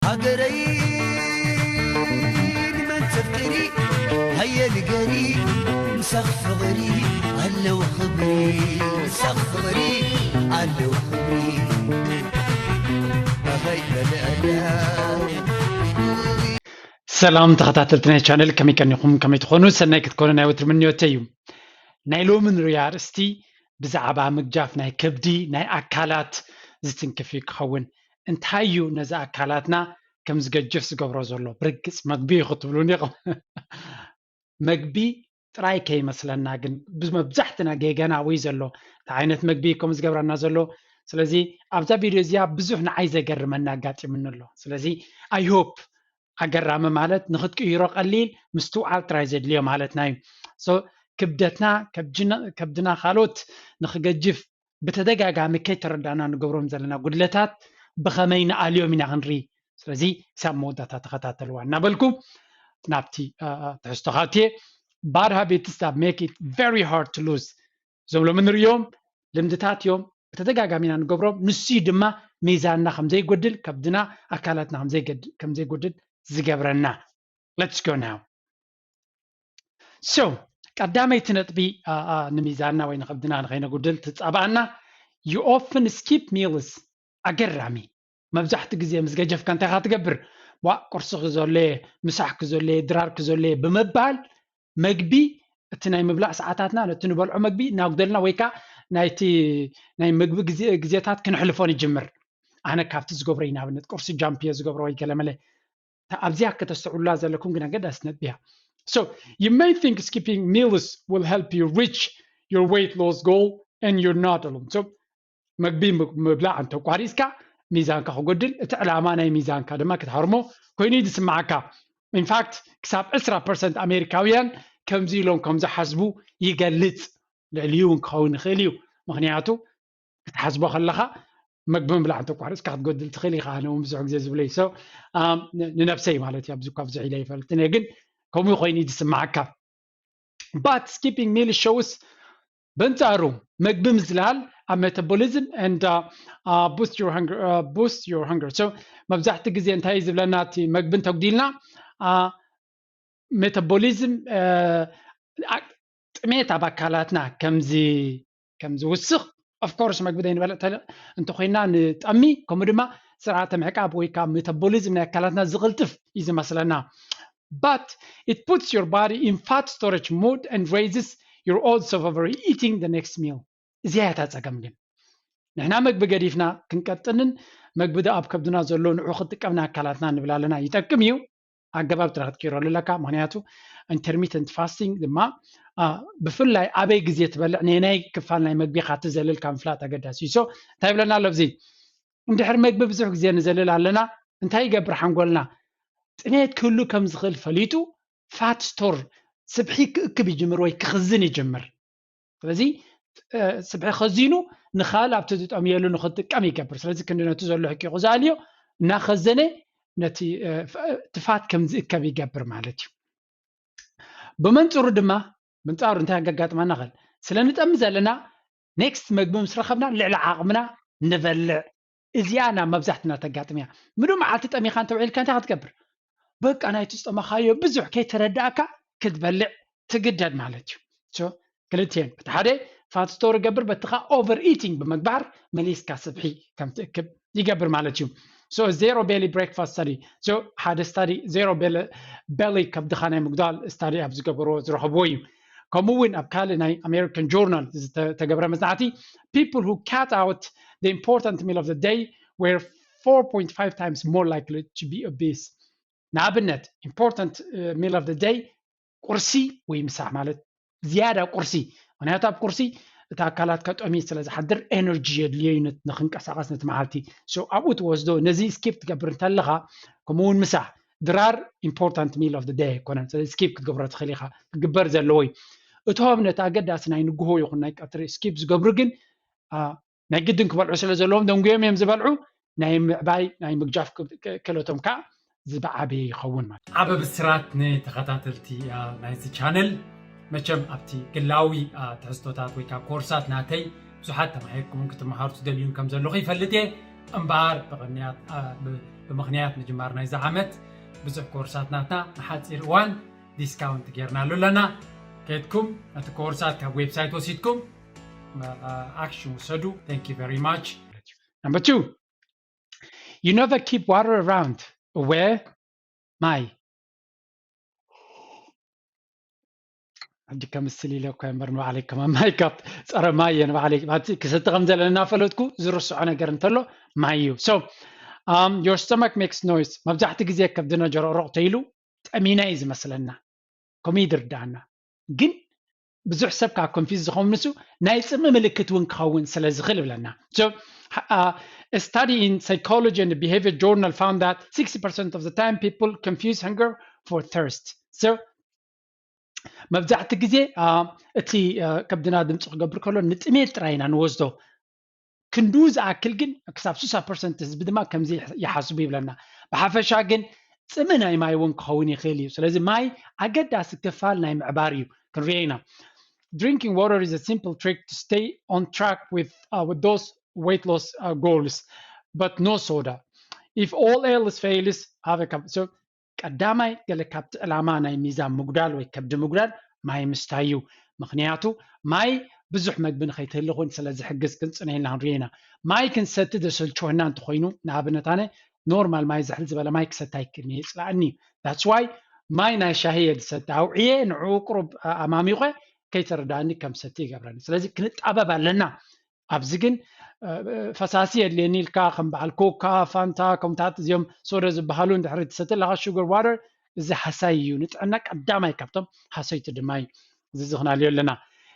ሃገረይ ንመን ተፍቅሪ ሃየ ንገሪ ምሳኽ ፍቕሪ ኣለዎ ክብሪ ምሳኽ ፍቕሪ ኣለዎ ክብሪ ኣኸይ መለኣያ ሰላም ተኸታተልቲ ናይ ቻነል ከመይ ቀኒኹም ከመይ ትኾኑ ሰናይ ክትኮኑ ናይ ወትሪ ምንዮተ እዩ ናይ ሎሚ ንሪኦ ኣርእስቲ ብዛዕባ ምግጃፍ ናይ ከብዲ ናይ ኣካላት ዝትንክፍ እዩ ክኸውን እንታይ እዩ ነዚ ኣካላትና ከም ዝገጅፍ ዝገብሮ ዘሎ ብርግፅ መግቢ እዩ ክትብሉን ኢኹም መግቢ ጥራይ ከይመስለና ግን ብመብዛሕትና ጌገና ወይ ዘሎ እንታይ ዓይነት መግቢ ከም ዝገብረና ዘሎ ስለዚ ኣብዛ ቪድዮ እዚኣ ብዙሕ ንዓይ ዘገርመና ኣጋጢምኒ ኣሎ ስለዚ I hope ኣገራሚ ማለት ንክትቅይሮ ቀሊል ምስትውዓል ጥራይ ዘድልዮ ማለትና እዩ so ክብደትና ከብድና ካልኦት ንክገጅፍ ብተደጋጋሚ ከይተረዳእና ንገብሮም ዘለና ጉድለታት ብኸመይ ንኣልዮም ኢና ክንርኢ ስለዚ ክሳብ መወዳእታ ተኸታተልዋ እናበልኩ ናብቲ ትሕዝቶ ካብትየ bad habits that make it very hard to lose እዞም ሎሚ ንርእዮም ልምድታት እዮም ብተደጋጋሚ ኢና ንገብሮም ንሱ ድማ ሚዛንና ከም ዘይጎድል ከብድና ኣካላትና ከም ዘይጎድል ዝገብረና let's go now so ቀዳመይቲ ነጥቢ ንሚዛንና ወይ ንከብድና ንኸይነጉድል ትፃባኣና you often skip meals ኣገራሚ መብዛሕትኡ ግዜ ምስ ገጀፍካ እንታይ ኢኻ ትገብር ዋእ ቁርሲ ክዘሎየ ምሳሕ ክዘሎየ ድራር ክዘሎየ ብምባል መግቢ እቲ ናይ ምብላዕ ሰዓታትና ነቲ ንበልዖ መግቢ እናጉደልና ወይ ከዓ ናይቲ ናይ ምግቢ ግዜታት ክነሕልፎ ንጅምር ኣነ ካብቲ ዝገብሮ እዩ ንኣብነት ቁርሲ ጃምፕ እየ ዝገብሮ ወይ ገለመለ ኣብዚኣ ከተስተውዕሉላ ዘለኩም ግን ኣገዳሲ ነጥቢ እያ so you may think skipping meals will help you reach your weight loss goal and you're not alone so መግቢ ምብላዕ እንተቋሪፅካ ሚዛንካ ክጎድል እቲ ዕላማ ናይ ሚዛንካ ድማ ክትሃርሞ ኮይኑ እዩ ዝስምዓካ ኢንፋክት ክሳብ ዕስራ ፐርሰንት ኣሜሪካውያን ከምዚ ኢሎም ከም ዝሓስቡ ይገልፅ ልዕሊኡ እውን ክኸውን ይኽእል እዩ ምክንያቱ ክትሓስቦ ከለኻ መግቢ ምብላዕ እንተቋሪፅካ ክትጎድል ትኽእል ኢኻ ኣነ እውን ብዙሕ ግዜ ዝብለይ so ንነብሰይ ማለት እዩ ኣብዚ እኳ ብዙሕ ኢለ ይፈልጥን እየ ግን ከምኡ ኮይኑ እዩ ዝስምዓካ but skipping meal shows በንጻሩ መግቢ ምዝላል ኣብ metabolism and uh, uh, boost your hunger uh, boost your hunger so መብዛሕቲ ግዜ እንታይ ዝብለና እቲ መግቢ እንተጉዲልና uh, metabolism uh, ጥሜት ኣብ ኣካላትና ከምዚ ከም ዝውስኽ of course መግቢ ዘይንበልዕ እንተኮይና ንጠሚ ከምኡ ድማ ስርዓተ ምዕቃብ ወይ ከዓ metabolism ናይ ኣካላትና ዝቕልጥፍ እዩ ዝመስለና but it puts your body in fat storage mode and raises your odds of overeating the next meal እዚኣ እያ እታ ፀገም ግን ንሕና መግቢ ገዲፍና ክንቀጥንን መግቢ ዶ ኣብ ከብድና ዘሎ ንዑ ክጥቀምና ኣካላትና ንብል ኣለና ይጠቅም እዩ ኣገባብ ጥራሕ ክትቀይረሉ ኣለካ ምክንያቱ intermittent fasting ድማ ብፍላይ ኣበይ ግዜ ትበልዕ ነናይ ክፋል ናይ መግቢካ ትዘልል ካብ ምፍላጥ ኣገዳሲ እዩ so እንታይ ይብለና ኣሎ ኣብዚ እንድሕር መግቢ ብዙሕ ግዜ ንዘልል ኣለና እንታይ ይገብር ሓንጎልና ጥሜት ክህሉ ከም ዝኽእል ፈሊጡ fat store ስብሒ ክእክብ ይጅምር ወይ ክኽዝን ይጅምር ስለዚ ስብሒ ከዚኑ ንኻል ኣብቲ ዝጠምየሉ ንክጥቀም ይገብር ስለዚ ክንዲ ነቲ ዘሎ ሕቂቑ ዝኣልዮ እናኸዘነ ነቲ ትፋት ከም ዝእከብ ይገብር ማለት እዩ ብመንፅሩ ድማ ምንፃሩ እንታይ ኣገጋጥመና ኸል ስለ ንጠሚ ዘለና next መግቢ ምስ ረኸብና ልዕሊ ዓቕምና ንበልዕ እዚኣ ናብ መብዛሕትና ተጋጥም እያ ምሉ መዓልቲ ጠሚኻ እንተውዒልካ እንታይ ክትገብር በቃ ናይቲ ዝጠመኻዮ ብዙሕ ከይተረዳእካ ክትበልዕ ትግደድ ማለት እዩ ክልቲኤን በቲ ሓደ fat store ይገብር በቲ ከዓ over eating ብምግባር መሊስካ ስብሒ ከም ትእክብ ይገብር ማለት እዩ so zero belly breakfast study so ሓደ study zero belly ከብድኻ ናይ ምጉዳል study ኣብ ዝገበርዎ ዝረኸብዎ እዩ ከምኡ እውን ኣብ ካልእ ናይ American Journal ዝተገብረ መፅናዕቲ people who cut out the important meal of the day were four point five times more likely to be obese ንኣብነት important meal of the day ቁርሲ ወይ ምሳሕ ማለት ዝያዳ ቁርሲ ምክንያቱ ኣብ ቁርሲ እቲ ኣካላት ከጠሚ ስለ ዝሓድር energy የድልዮ እዩ ንክንቀሳቀስ ነቲ መዓልቲ so ኣብኡ ትወስዶ ነዚ skip ትገብር እንተለካ ከምኡ እውን ምሳሕ ድራር important meal of the day ኣይኮነን ስለዚ skip ክትገብሮ ትኽእል ኢኻ ክግበር ዘለዎ እዩ እቶም ነቲ ኣገዳሲ ናይ ንግሆ ይኹን ናይ ቀትሪ skip ዝገብሩ ግን ናይ ግድን ክበልዑ ስለ ዘለዎም ደንጉዮም እዮም ዝበልዑ ናይ ምዕባይ ናይ ምግጃፍ ክእለቶም ከዓ ዝበዓበየ ይኸውን ማለት ዓበ ብስራት ንተኸታተልቲ ናይዚ ቻነል መቸም ኣብቲ ግላዊ ትሕዝቶታት ወይ ከዓ ኮርሳት ናተይ ብዙሓት ተማሂርኩምን ክትመሃሩ ትደልዩን ከም ዘለኹ ይፈልጥ እየ እምበኣር ብቕንያት ብ- ብምኽንያት ምጅማር ናይዚ ዓመት ብዙሕ ኮርሳት ናትና ንሓፂር እዋን ዲስካውንት ጌርናሉ ኣለና። ከድኩም እቲ ኮርሳት ካብ ዌብሳይት ወሲድኩም ኣክሽን ውሰዱ። Thank you very much. Number two, you never keep water around. እወ ማይ ሕጂ ከምስል ኢለ እኮ እምበር ንባዕለይ ከማን ማይ ካብ ፀረ ማይ እየ ንባዕለይ ክሰቲ ከም ዘለና ፈለጥኩ። ዝርስዖ ነገር እንተሎ ማይ እዩ። So um, your stomach makes noise. መብዛሕትኡ ግዜ ከብድና ጀረቕረቕ ተይሉ ጠሚና እዩ ዝመስለና፣ ከምኡ ይድርዳና። ግን ብዙሕ ሰብ ከዓ ኮንፊዝ ዝኸውን ንሱ ናይ ፅምኢ ምልክት እውን ክኸውን ስለ ዝኽእል ይብለና። So uh, a study in psychology and behavior journal found that sixty percent of the time people confuse hunger for thirst. So መብዛሕቲ ግዜ እቲ ከብድና ድምፂ ክገብር ከሎ ንጥሜት ጥራይ ኢና ንወስዶ። ክንዱ ዝኣክል ግን ክሳብ ስሳ ፐርሰንት ህዝቢ ድማ ከምዚ ይሓስቡ ይብለና። ብሓፈሻ ግን ፅምኢ ናይ ማይ እውን ክኸውን ይኽእል እዩ። ስለዚ ማይ ኣገዳሲ ክፋል ናይ ምዕባር እዩ። ክንሪኦ ኢና። Drinking water is a simple trick to stay on track with, uh, with those weight loss uh, goals, but no soda. If all else fails, have a cup. So ቀዳማይ ገለ ካብቲ ዕላማ ናይ ሚዛን ምጉዳል ወይ ከብዲ ምጉዳል ማይ ምስታይ እዩ። ምክንያቱ ማይ ብዙሕ መግቢ ንኸይትህሊ ኹን ስለ ዝሕግዝ ክንፅንየልና ክንሪኦ ኢና። ማይ ክንሰቲ ዘሰልችወና እንተኮይኑ ንኣብነት ኣነ ኖርማል ማይ ዝሕል ዝበለ ማይ ክሰቲ ኣይክእልን እየ፣ ይፅላእኒ። That's why ማይ ናይ ሻሂ እየ ዝሰቲ። ኣውዕየ ንዕኡ ቁሩብ ኣማሚቐ ከይተረዳእኒ ከም ሰቲ ይገብረኒ። ስለዚ ክንጣበብ ኣለና። ኣብዚ ግን ፈሳሲ የድልየኒ ኢልካ ከም በዓል ኮካ፣ ፋንታ፣ ከምታት እዚኦም ሶደ ዝበሃሉ እንድሕሪ ትሰቲ ኣለካ ሹገር ዋተር፣ እዚ ሃሳይ እዩ። ንጥዕና ቀዳማይ ካብቶም ሃሰይቲ ድማ እዩ። እዚ ዝኽናልዮ ኣለና።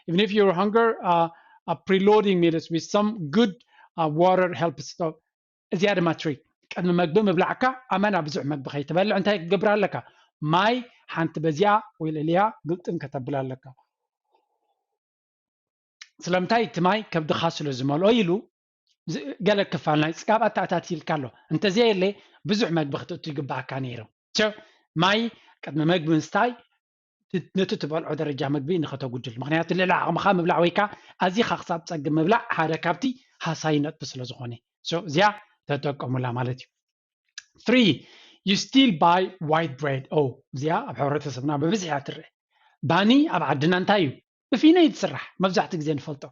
Even if you're hunger, uh, uh, preloading meals with some good uh, water helps. እዚኣ ድማ ትሪክ። ቅድሚ መግቢ ምብላዕካ ኣመና ብዙሕ መግቢ ከይትበልዕ እንታይ ክትገብር ኣለካ? ማይ ሓንቲ በዚኣ ወይ ልዕሊኣ ግልጥም ከተብል ኣለካ። ስለምንታይ? እቲ ማይ ከብድኻ ስለ ዝመልኦ ኢሉ ገለ ክፋል ናይ ፅጋብ ኣተኣታትይልካ ኣሎ። እንተዘየለ ብዙሕ መግቢ ክትእቱ ይግባኣካ ነይሩ። ማይ ቅድሚ መግቢ ምስታይ ነቲ ትበልዖ ደረጃ መግቢ ንኸተጉድል፣ ምክንያቱ ልዕሊ ዓቕምኻ ምብላዕ ወይካ ኣዚኻ ክሳብ ፀግብ ምብላዕ ሓደ ካብቲ ሃሳይ ነጥቢ ስለ ዝኾነ እዚኣ ተጠቀሙላ ማለት እዩ። Three, you still buy white bread. Oh, እዚኣ ኣብ ሕብረተሰብና ብብዝሒ እያ ትረአ። ባኒ ኣብ ዓድና እንታይ እዩ? ብፊኖ እዩ ዝስራሕ። መብዛሕትኡ ግዜ ንፈልጦ።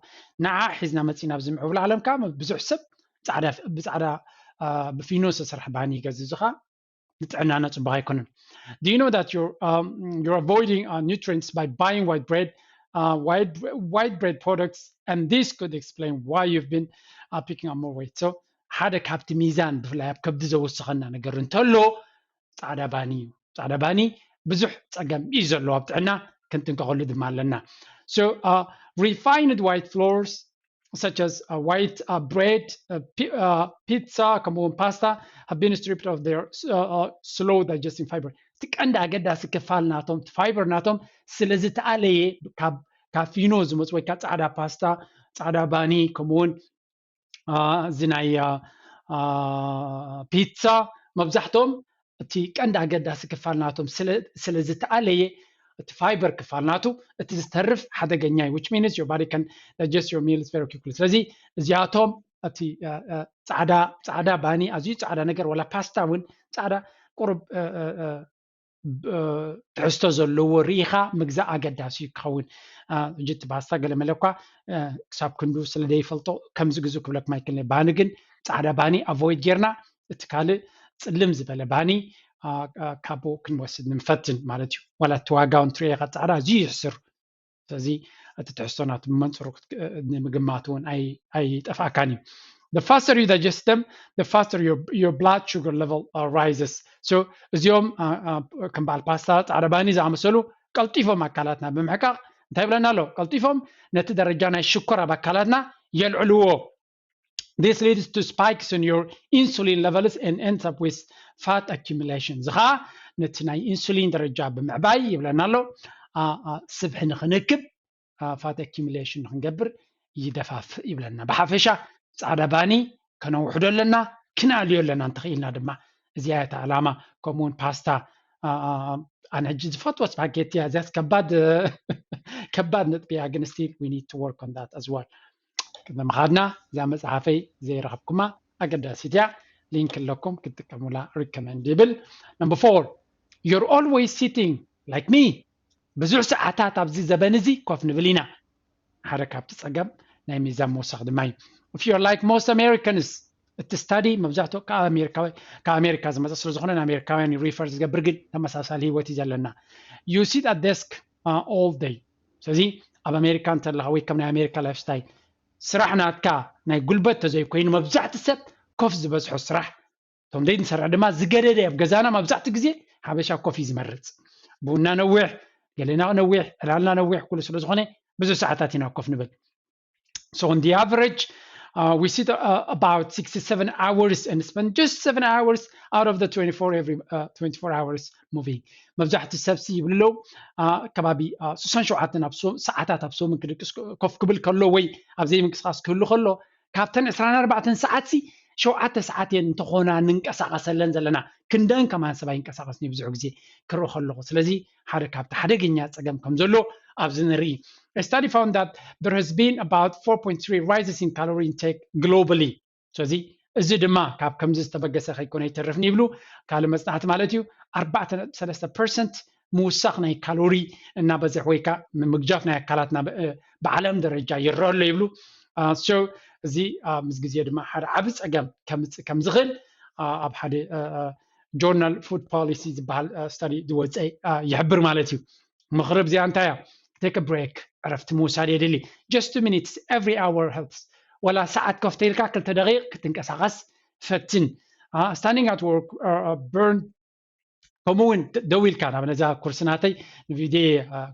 ንዓ ሒዝና መፂና ኣብዚ ምዕቡል ዓለም ከዓ ብዙሕ ሰብ ፃዕዳ ብፃዕዳ ብፊኖ ዝተሰርሐ ባኒ ይገዝእ። እዚ ከዓ ንጥዕናና ፅቡቅ ኣይኮነን። Do you know that you're, um, you're avoiding uh, nutrients by buying white bread, uh, white, white bread products, and this could explain why you've been uh, picking up more weight. So ሓደ ካብቲ ሚዛን ብፍላይ ኣብ ከብዲ ዘወስኸና ነገር እንተሎ ፃዕዳ ባኒ እዩ። ፃዕዳ ባኒ ብዙሕ ፀገም እዩ ዘለዎ ኣብ ጥዕና፣ ክንጥንቀቀሉ ድማ ኣለና። So uh, refined white flours such as uh, white uh, bread, uh, pi- uh, pizza, ከምኡውን pasta have been stripped of their uh, uh, slow digesting fiber. እቲ ቀንዲ ኣገዳሲ ክፋል ናቶም ፋይበር ናቶም ስለ ዝተኣለየ ካብ ካብ ፊኖ ዝመፁ ወይ ካብ ፃዕዳ ፓስታ፣ ፃዕዳ ባኒ፣ ከምኡውን እዚ ናይ ፒትሳ መብዛሕትኦም እቲ ቀንዲ ኣገዳሲ ክፋል ናቶም ስለ ዝተኣለየ እቲ ፋይበር ክፋል ናቱ እቲ ዝተርፍ ሓደገኛ እዩ። Which means your body can digest your meals very quickly. ስለዚ እዚኣቶም እቲ ፃዕዳ ፃዕዳ ባኒ ኣዝዩ ፃዕዳ ነገር ወላ ፓስታ እውን ፃዕዳ ቁሩብ ትሕዝቶ ዘለዎ ርኢኻ ምግዛእ ኣገዳሲ እዩ ክኸውን። ሕጂ እቲ ፓስታ ገለ መለ እኳ ክሳብ ክንዱ ስለ ዘይፈልጦ ከምዚ ግዙ ክብለኩም ኣይክእልን። ባኒ ግን ፃዕዳ ባኒ ኣቮይድ ጌርና እቲ ካልእ ፅልም ዝበለ ባኒ ካብኡ ክንወስድ ንፈትን ማለት እዩ። ዋላ እቲ ዋጋውን ትሪኦ ኢኻ ፃዕዳ ኣዝዩ ይሕስር። ስለዚ እቲ ትሕዝቶ ናቱ ብመንፅሩ ንምግማት እውን ኣይጠፍኣካን እዩ። The faster you digest them, the faster your, your blood sugar level uh, rises. So እዚኦም ከም በዓል ፓስታ፣ ፃዕዳ ባኒ ዝኣመሰሉ ቀልጢፎም ኣካላትና ብምሕቃቕ እንታይ ይብለና ኣሎ? ቀልጢፎም ነቲ ደረጃ ናይ ሽኮር ኣብ ኣካላትና የልዕልዎ። This leads to spikes in your insulin levels and ends up with fat accumulation. እዚ ከዓ ነቲ ናይ ኢንሱሊን ደረጃ ብምዕባይ ይብለና ኣሎ፣ ስብሒ ንክንክብ ፋት ኣኪሚሌሽን ንክንገብር ይደፋፍእ ይብለና። ብሓፈሻ ፃዕዳ ባኒ ከነውሕዶ ኣለና፣ ክነኣልዮ ኣለና እንተኽኢልና ድማ። እዚኣ እያ እታ ዕላማ። ከምኡውን ፓስታ ኣነ ሕጂ ዝፈትዎ ስፓጌቲ እያ። እዚያስ ከባድ ከባድ ነጥቢ እያ፣ ግን still we need to work on that as well። ቅድሚ ምኻድና እዛ መፅሓፈይ ዘይረኸብኩማ ኣገዳሲት እያ። ሊንክ ኣለኩም ክትጥቀሙላ recommend ይብል። Number four, you're always sitting like me. ብዙሕ ሰዓታት ኣብዚ ዘበን እዚ ኮፍ ንብል ኢና። ሓደ ካብቲ ጸገም ናይ ሚዛን ምውሳኽ ድማ እዩ። If you're like most Americans, እቲ study መብዛሕትኡ ካብ ኣሜሪካ ዝመጸ ስለ ዝኾነ ንኣሜሪካውያን refer ዝገብር ግን ተመሳሳሊ ህይወት እዩ ዘለና። You sit at desk all day. ስለዚ ኣብ ኣሜሪካ እንተለኻ ወይ ከም ናይ ኣሜሪካ lifestyle ስራሕ ናትካ ናይ ጉልበት ተዘይኮይኑ መብዛሕቲ ሰብ ኮፍ ዝበዝሖ ስራሕ እቶም ደይ ንሰርሕ ድማ ዝገደደ ኣብ ገዛና መብዛሕቲ ግዜ ሓበሻ ኮፍ እዩ ዝመርፅ። ቡና ነዊሕ፣ ገሌና ነዊሕ፣ ዕላልና ነዊሕ ኩሉ ስለ ዝኾነ ብዙሕ ሰዓታት ኢና ኮፍ ንብል። So on the average, uh, we sit uh, about sixty-seven hours and spend just seven hours out of the twenty-four every uh, twenty-four hours moving. መብዛሕቲ ሰብሲ ይብሉ ኣለዉ ከባቢ ስሳን ሸውዓተን ሰዓታት ኣብ ሰሙን ክድቅስ ኮፍ ክብል ከሎ ወይ ኣብ ዘይምንቅስቃስ ክህሉ ከሎ ካብተን ዕስራን ኣርባዕተን ሰዓት ሲ ሸውዓተ ሰዓት እየን እንተኾና ንንቀሳቀሰለን ዘለና። ክንደን ከማን ሰብ ኣይንቀሳቀስን እዩ ብዙሕ ግዜ ክርኢ ከለኹ። ስለዚ ሓደ ካብቲ ሓደገኛ ጸገም ከም ዘሎ ኣብዚ ንርኢ። A study found that there has been about four point three rises in calorie intake globally. ስለዚ እዚ ድማ ካብ ከምዚ ዝተበገሰ ከይኮነ ይተርፍን ይብሉ ካልእ መጽናዕቲ ማለት እዩ። ኣርባዕተ ነጥቢ ሰለስተ ፐርሰንት ምውሳኽ ናይ ካሎሪ እናበዝሕ ወይ ከዓ ምምግጃፍ ናይ ኣካላትና ብዓለም ደረጃ ይረአ ኣሎ ይብሉ። So እዚ ምስ ግዜ ድማ ሓደ ዓቢ ጸገም ከምጽእ ከም ዝኽእል ኣብ ሓደ journal Food Policy ዝበሃል study ዝወፀ ይሕብር ማለት እዩ። ምኽሪ ብዚኣ እንታይ እያ? Take a break፣ ዕረፍቲ ምውሳድ የድሊ። Just two minutes every hour helps። ወላ ሰዓት ኮፍ ተይልካ ክልተ ደቂቕ ክትንቀሳቐስ ፈትን። Standing at work burn ከምኡ እውን ደው ኢልካ ናብ ነዛ ኩርሲ ናተይ ንቪድዮ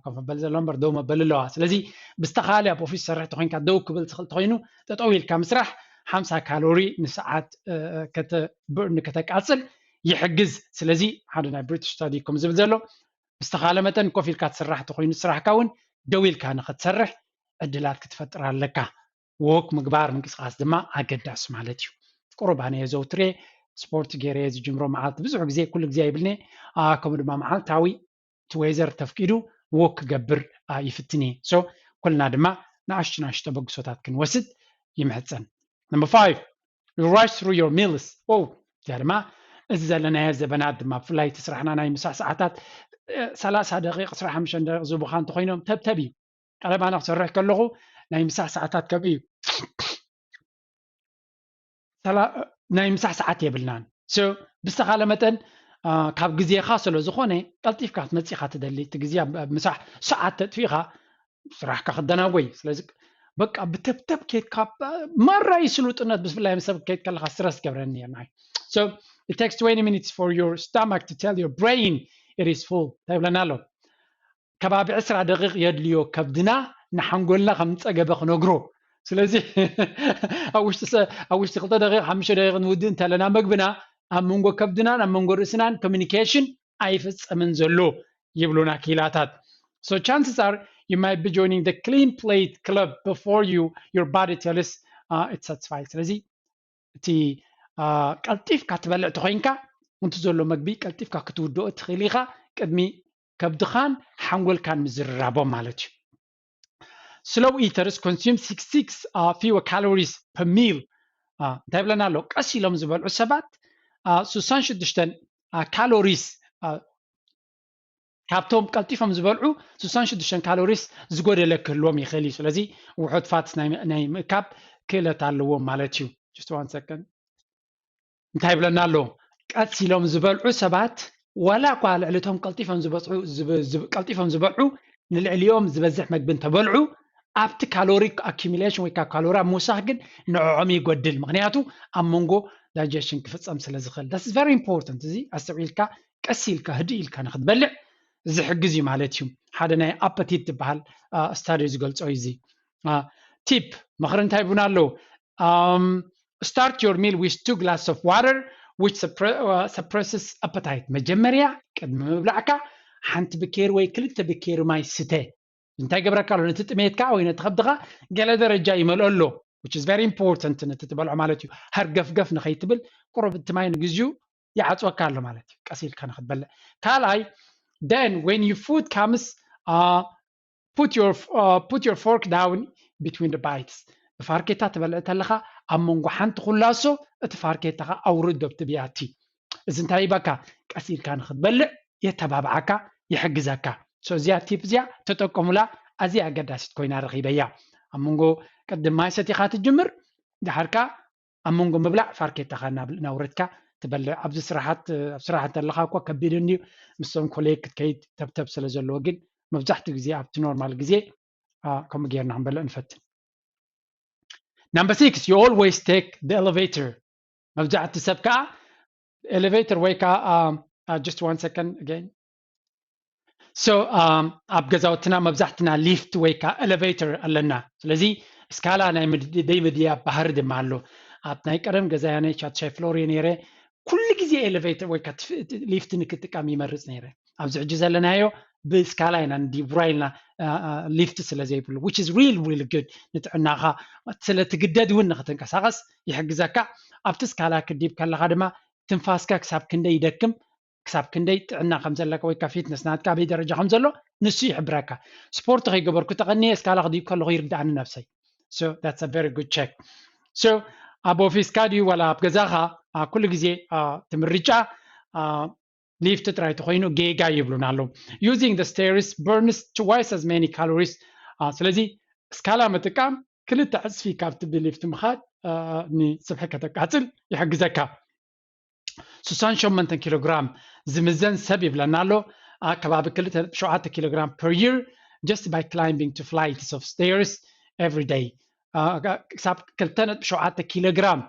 ኮፍ መበል ዘሎ እምበር ደው መበል ኣለዋ። ስለዚ ብዝተኻለ ኣብ ኦፊስ ሰርሕ ተኮይንካ ደው ክብል ትኽእል ተኮይኑ ጠጠው ኢልካ ምስራሕ ሓምሳ ካሎሪ ንሰዓት ብርን ከተቃፅል ይሕግዝ። ስለዚ ሓደ ናይ ብሪቲሽ ስታዲ ከም ዝብል ዘሎ ብዝተኻለ መጠን ኮፍ ኢልካ ትስራሕ ተኮይኑ ስራሕካ እውን ደው ኢልካ ንክትሰርሕ ዕድላት ክትፈጥር ኣለካ። ወክ ምግባር ምንቅስቃስ ድማ ኣገዳሲ ማለት እዩ። ቁሩብ ኣነ የዘውትር እየ። ስፖርት ገይረ እየ ዝጅምሮ መዓልቲ ብዙሕ ግዜ ኩሉ ግዜ ኣይብልኒ። ከምኡ ድማ መዓልታዊ እቲ ዌዘር ተፍቂዱ ወክ ክገብር ይፍትን እየ። So ኩልና ድማ ንኣሽቱ ንኣሽቱ ተበግሶታት ክንወስድ ይምሕጸን። Number five, you rush through your meals. ኦ እዚኣ ድማ እዚ ዘለናዮ ዘበናት ድማ ብፍላይ እቲ ስራሕና ናይ ምሳሕ ሰዓታት ሰላሳ ደቂቕ ዕስራን ሓሙሽተን ደቂቕ ዝቡኻ እንተኮይኖም ተብተብ እዩ። ቀደም ኣነ ክሰርሕ ከለኹ ናይ ምሳሕ ሰዓታት ከምኡ እዩ። ናይ ምሳሕ ሰዓት የብልናን። ብዝተኻለ መጠን ካብ ግዜኻ ስለ ዝኾነ ቀልጢፍካ ክትመፅእ ኢኻ ትደሊ። እቲ ግዜ ኣብ ምሳሕ ሰዓት ተጥፊእኻ ስራሕካ ክደናጎይ። ስለዚ በቃ ብተብተብ ኬድካ ማራ እዩ ስሉጥነት። ብፍላይ ምስ ሰብ ከይድ ከለካ ስትረስ ትገብረኒ እየ። So it takes twenty minutes for your stomach to tell your brain it is full እንታይ ይብለና ኣሎ? ከባቢ ዕስራ ደቂቕ የድልዮ ከብድና ንሓንጎልና ከም ዝፀገበ ክነግሮ። ስለዚ ኣብ ውሽጢ ሰ- ኣብ ውሽጢ ክልተ ደቂቕ ሓሙሽተ ደቂቕ ንውድእ እንተለና መግብና ኣብ መንጎ ከብድናን ኣብ መንጎ ርእስናን ኮሚኒኬሽን ኣይፍፀምን ዘሎ ይብሉና ክኢላታት። So chances are you might be joining the clean plate club before you your body tells uh, it's satisfied. ስለዚ እቲ ቀልጢፍካ ትበልዕ ተኮይንካ እንት ዘሎ መግቢ ቀልጢፍካ ክትውድኦ ትኽእል ኢኻ ቅድሚ ከብድኻን ሓንጎልካን ምዝርራቦም ማለት እዩ። Slow eaters consume sixty-six uh, fewer calories per meal. እንታይ ብለና ኣሎ? ቀስ ኢሎም ዝበልዑ ሰባት ስሳን ሽዱሽተን ካሎሪስ ካብቶም ቀልጢፎም ዝበልዑ ስሳን ሽዱሽተን ካሎሪስ ዝጎደለ ክህልዎም ይኽእል እዩ። ስለዚ ውሑድ ፋትስ ናይ ምእካብ ክእለት ኣለዎም ማለት እዩ። Just one second። እንታይ ይብለና ኣሎ? ቀስ ኢሎም ዝበልዑ ሰባት ዋላ እኳ ልዕሊ እቶም ቀልጢፎም ዝበፅሑ ዝብ- ዝብ- ቀልጢፎም ዝበልዑ ንልዕሊኦም ዝበዝሕ መግቢ እንተበልዑ ኣብቲ ካሎሪ ኣኪሚሌሽን ወይ ከዓ ካሎሪ ኣብ ምውሳኽ ግን ንዕዖም ይጎድል። ምክንያቱ ኣብ መንጎ ዳይጀሽን ክፍፀም ስለ ዝኽእል። That's very important። እዚ ኣስተውዒልካ ቀስ ኢልካ ህድእ ኢልካ ንክትበልዕ ዝሕግዝ እዩ ማለት እዩ። ሓደ ናይ ኣፐቲት ዝበሃል ስታዲ ዝገልፆ እዩ። እዚ ቲፕ ምኽሪ እንታይ ይቡና ኣለዉ? Start your meal with two glass of water which suppresses appetite. መጀመርያ ቅድሚ ምብላዕካ ሓንቲ ብኬር ወይ ክልተ ብኬር ማይ ስተ። እንታይ ገብረካ ኣሎ? ነቲ ጥሜትካ ወይ ነቲ ከብድኻ ገለ ደረጃ ይመልኦ ኣሎ። Which is very important ነቲ ትበልዖ ማለት እዩ። ሃርገፍገፍ ንኸይትብል ቁሩብ እቲ ማይ ንግዚኡ ይዓፅወካ ኣሎ ማለት እዩ። ቀስ ኢልካ ንክትበልዕ። ካልኣይ then when you food comes uh, put your uh, put your fork down between the bites። ብፋርኬታ ትበልዕ ተለኻ ኣብ መንጎ ሓንቲ ኩላሶ እቲ ፋርኬታኻ ኣውርዶ ብትብያቲ። እዚ እንታይ ይበካ? ቀስ ኢልካ ንክትበልዕ የተባብዓካ፣ ይሕግዘካ። So እዚኣ ቲፕ እዚኣ ተጠቀሙላ፣ ኣዝያ ኣገዳሲት ኮይና ረኺበያ። ኣብ መንጎ ቅድም ማይ ሰቲኻ ትጅምር፣ ድሓርካ ኣብ መንጎ ምብላዕ ፋርኬታኻ እናውረድካ ትበልዕ። ኣብዚ ስራሓት ኣብ ስራሓት እንተለኻ እኳ ከቢድ እንድዩ፣ ምስቶም ኮሌግ ክትከይድ ተብተብ ስለ ዘለዎ፣ ግን መብዛሕትኡ ግዜ ኣብቲ ኖርማል ግዜ ከምኡ ጌርና ክንበልዕ ንፈትን። Number six, you always take the elevator. መብዛሕቲ ሰብ ከዓ ኤሌቬተር ወይ ከዓ just one second again. So ኣብ ገዛውትና መብዛሕትና ሊፍት ወይ ከዓ ኤሌቬተር ኣለና። ስለዚ እስካላ ናይ ደይ ምድያብ ባህሪ ድማ ኣሎ። ኣብ ናይ ቀደም ገዛያ ናይ ቻትሻይ ፍሎር እየ ነይረ። ኩሉ ግዜ ኤሌቬተር ወይ ሊፍት ንክጥቀም ይመርፅ ነይረ። ኣብዚ ሕጂ ዘለናዮ ብስካላ ኢና ንዲቡራ ኢልና፣ ሊፍት ስለ ዘይብሉ, which is real real good ንጥዕናኻ። ስለ ትግደድ እውን ንክትንቀሳቐስ ይሕግዘካ። ኣብቲ ስካላ ክዲብ ከለኻ ድማ ትንፋስካ ክሳብ ክንደይ ይደክም፣ ክሳብ ክንደይ ጥዕና ከም ዘለካ ወይ ከዓ ፊትነስ ናትካ ኣበይ ደረጃ ከም ዘሎ ንሱ ይሕብረካ። ስፖርት ከይገበርኩ ተቐንየ እስካላ ክዲብ ከለኹ ይርድኣኒ ነብሰይ። So that's a very good check. So ኣብ ኦፊስካ ድዩ ዋላ ኣብ ገዛኻ? ኩሉ ግዜ እቲ ምርጫ ሊፍት ጥራይ ተኮይኑ ጌጋ ይብሉና ኣለዉ። Using the stairs burns twice as many calories. ስለዚ እስካላ ምጥቃም ክልተ ዕፅፊ ካብቲ ብሊፍት ምኻድ ንፅብሒ ከተቃፅል ይሕግዘካ። ስሳን ሸሞንተን ኪሎ ግራም ዝምዘን ሰብ ይብለና ኣሎ። ከባቢ ክልተ ነጥቢ ሸውዓተ ኪሎ ግራም per year just by climbing to flights of stairs every day. ክሳብ ክልተ ነጥቢ ሸውዓተ ኪሎ ግራም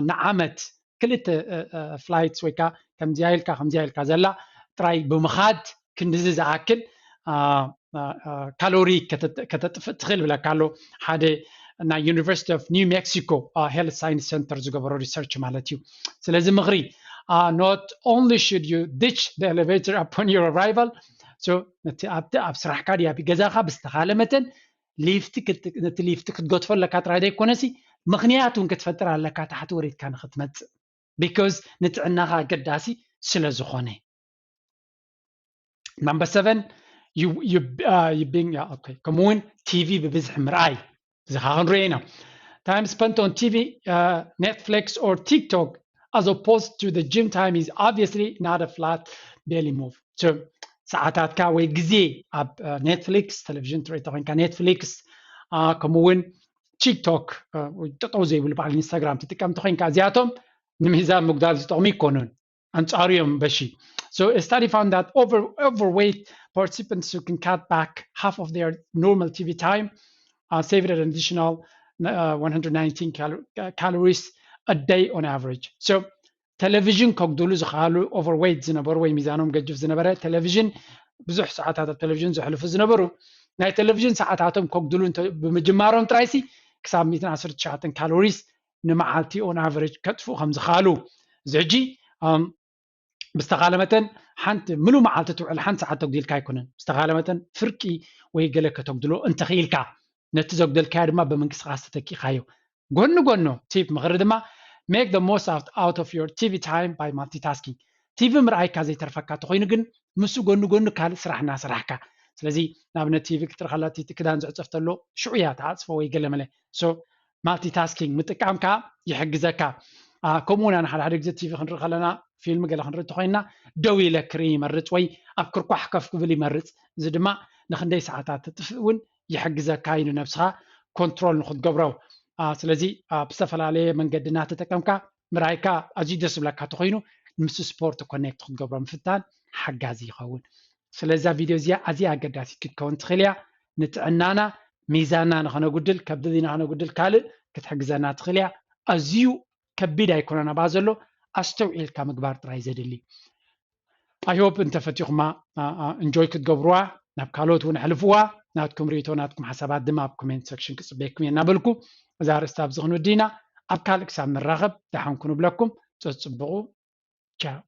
ንዓመት ክልተ ፍላይትስ ወይ ከዓ ከምዚያ ኢልካ ከምዚያ ኢልካ ዘላ ጥራይ ብምኻድ ክንድዚ ዝኣክል ካሎሪ ከተጥፍእ ትኽእል ብለካ ኣሎ ሓደ ናይ ዩኒቨርሲቲ ኦፍ ኒው ሜክሲኮ ሄልት ሳይንስ ሰንተር ዝገበሮ ሪሰርች ማለት እዩ። ስለዚ ምኽሪ፣ not only should you ditch the elevator upon your arrival, ነቲ ኣብቲ ኣብ ስራሕካ ድያ ብገዛኻ ብዝተኻለ መጠን ሊፍቲ ነቲ ሊፍቲ ክትገድፎ ኣለካ ጥራይ ዘይኮነሲ ምኽንያት እውን ክትፈጥር ኣለካ ታሕቲ ወሪድካ ንክትመፅእ፣ because ንጥዕናኻ ኣገዳሲ ስለ ዝኾነ። Number seven, you, you, uh, you being, yeah, okay. ከምኡ እውን ቲቪ ብብዝሒ ምርኣይ፣ እዚ ከዓ ክንሪኦ ኢና። Time spent on ቲቪ, uh, Netflix or TikTok as opposed to the gym time is obviously not a flat belly move. So ሰዓታትካ ወይ ግዜ ኣብ ኔትፍሊክስ፣ ቴሌቪዥን ትርኢ ተኮይንካ ኔትፍሊክስ፣ ከምኡ እውን ቲክቶክ፣ ጠጠው ዘይብሉ በዓል ኢንስታግራም ትጥቀም ተኮይንካ፣ እዚኣቶም ንሚዛን ምጉዳል ዝጠቕሙ ይኮኑን፣ ኣንጻሩ እዮም በሺ። So a study found that over, overweight participants who can cut back half of their normal ቲቪ time, uh, saved an additional, uh, one hundred nineteen cal-, uh, calories a day on average. So ቴሌቪዥን ከጉድሉ ዝኽኣሉ፣ ኦቨርዌይት ዝነበሩ ወይ ሚዛኖም ገጅፍ ዝነበረ፣ ቴሌቪዥን ብዙሕ ሰዓታት ኣብ ቴሌቪዥን ዘሕልፉ ዝነበሩ፣ ናይ ቴሌቪዥን ሰዓታቶም ከጉድሉ ብምጅማሮም ጥራይሲ ክሳብ ሚእትን ዓሰርተ ትሽዓተን ካሎሪስ ንመዓልቲ on average ከጥፍኡ ከም ዝኽኣሉ። እዚ ሕጂ ብዝተኻለ መጠን ሓንቲ ምሉእ መዓልቲ ትውዕል ሓንቲ ሰዓት ተጉዲልካ ኣይኮነን። ብዝተኻለ መጠን ፍርቂ ወይ ገለ ከተጉድሎ እንተኽኢልካ፣ ነቲ ዘጉደልካዮ ድማ ብምንቅስቃስ ተተኪእካዮ። ጎኒ ጎኑ፣ ቲፕ ምኽሪ ድማ፣ make the most out, out of your ቲቪ time by multitasking. ቲቪ ምርኣይካ ዘይተርፈካ ተኾይኑ ግን፣ ምስ ጎኒ ጎኑ ካልእ ስራሕ እናሰራሕካ። ስለዚ ንኣብነት ቲቪ ክትርኢ ከላ እቲ ክዳን ዝዕጸፍ ተሎ ሽዑ እያ ትዓጽፎ ወይ ገለ መለ። So ማልቲታስኪንግ ምጥቃም ከዓ ይሕግዘካ። ከምኡ እውን ሓደ ሓደ ግዜ ቲቪ ክንርኢ ከለና፣ ፊልም ገለ ክንርኢ እንተኮይንና፣ ደው ኢለ ክርኢ ይመርፅ ወይ ኣብ ክርኳሕ ከፍ ክብል ይመርፅ። እዚ ድማ ንክንደይ ሰዓታት ትጥፍእ እውን ይሕግዘካ እዩ፣ ንነብስኻ ኮንትሮል ንክትገብሮ። ስለዚ ብዝተፈላለየ መንገዲ እናተጠቀምካ ምርኣይካ ኣዝዩ ደስ ዝብለካ ተኮይኑ፣ ምስ ስፖርት ኮኔክት ክትገብሮ ምፍታን ሓጋዚ ይኸውን። ስለዛ ቪድዮ እዚኣ ኣዝያ ኣገዳሲት ክትከውን ትኽእል እያ። ንጥዕናና፣ ሚዛንና ንኸነጉድል፣ ከብዲ ንኸነጉድል ካልእ ክትሕግዘና ትኽእል እያ። ኣዝዩ ከቢድ ኣይኮነን ኣብኣ ዘሎ፣ ኣስተውዒልካ ምግባር ጥራይ ዘድሊ። I hope እንተፈቲኹማ እንጆይ ክትገብሩዋ፣ ናብ ካልኦት እውን ኣሕልፍዋ። ናትኩም ርእይቶ፣ ናትኩም ሓሳባት ድማ ኣብ ኮሜንት ሴክሽን ክፅበየኩም እየ እናበልኩ፣ እዛ ኣርእስቲ ኣብዚ ክንውድእ ኢና። ኣብ ካልእ ክሳብ ንራኸብ ደሓን ኩኑ እብለኩም። ጸጽብቑ። ቻው።